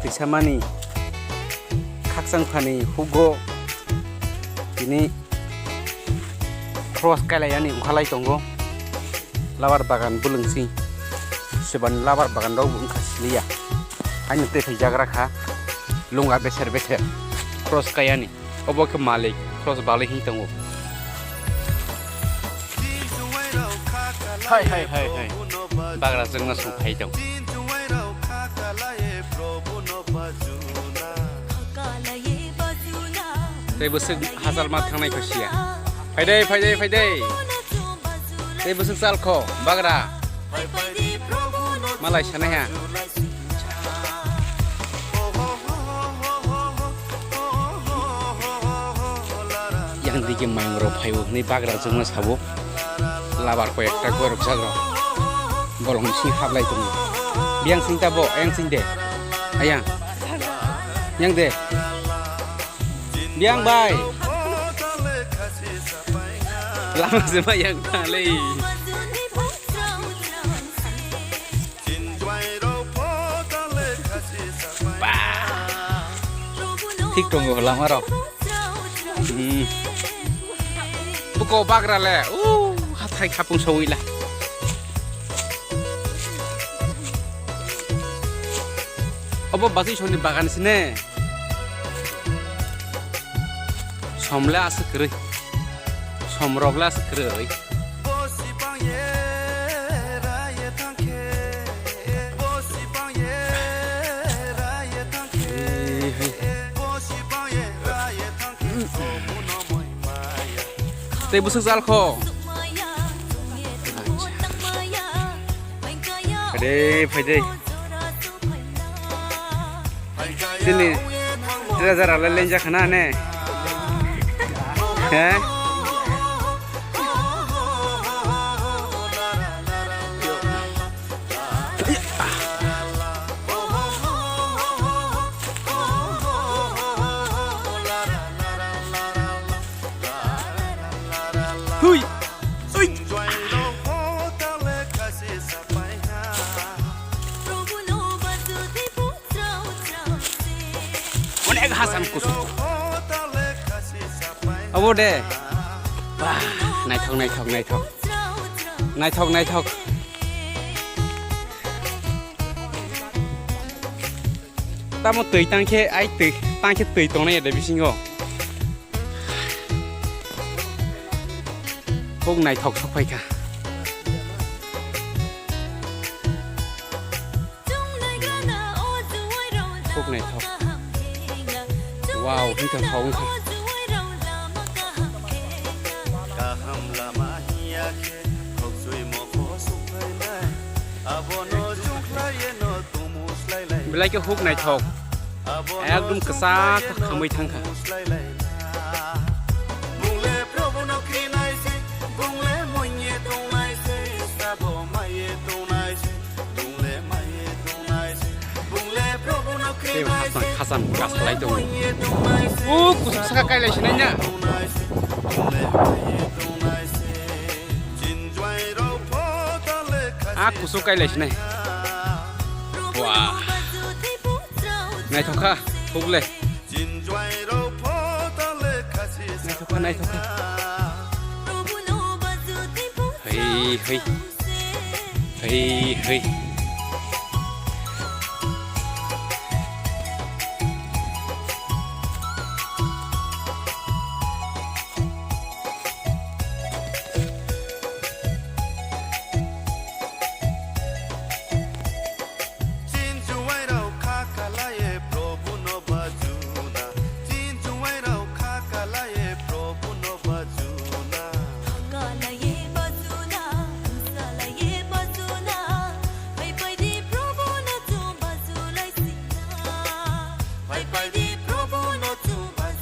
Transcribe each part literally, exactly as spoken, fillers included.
Samani khakchang phani hugo tini cross kailai ani ungkhalai tongo. Labar bagan bulungsi seban labar bagan rok wngkha siliya. Ani tei thai jagra kha lunga beser beser cross kayani. Obo khe malik, cross balai hin tongo. Hai, hai, hai, hai. Bagra jwngno song phai tong. Tei bwswk hachal ma thangnai kho siya. Phai dei, phai dei, phai dei. Tei bwswk chal kho, bagra. Malai sanai ha. Yang digi mayung rok phaio hwnwi bagra jwngno sabo. Labar koi ekta gorok jagrok. Bolong sing hablai tongo. Biyang sing tabo, ayang sing de. Ayang. Yang de. Biyang bai. Lama se ma yang ta lei. Ba. Thik tongo lama rok. Hmm. Buko bagra le. Uh, hathai khapung sawila. Obo basi soni bagan sine. Som le aswk kwrwi. Som rok le aswk kwrwi. Tei bwswk chal kho. Phaide, phaide. Chini treasure ale lenjak khana ne. He? Hui! Hui! Onek hasan kusuk. Abo de. Wah, naithok, naithok, naithok. Naithok, naithok. Tamo twi tangkhe, ai twi, tangkhe twi tongnai ya de bisingo. Kok naithok sok phaikha. Kok naithok. Wow, hintha thok wngkha. Belai khe huk naithok. Ekdom kwchak khamwi thangkha. Tei bo hachal khacham gas khlai tongo. O kusuk saka kailai sinai na. A kusuk kailai sinai. Wah. Naithok kha, huk le. Naithok kha, naithok kha. Hei, hei. Hei, hei.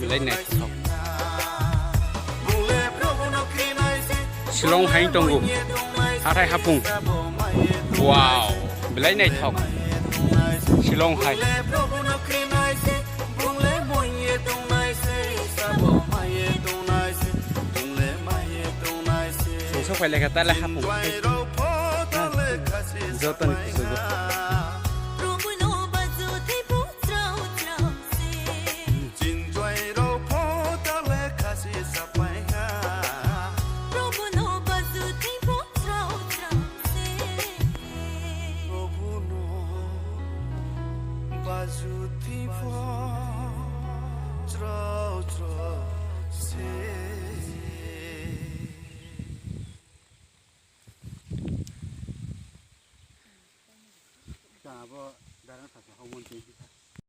Belai naithok. Shillong hai tongo. Hathai hapung. Wow. Belai naithok. Shillong hai. Sungsok phailai kha tala hapung. Jotoni kusugo. Juti pho chro chro se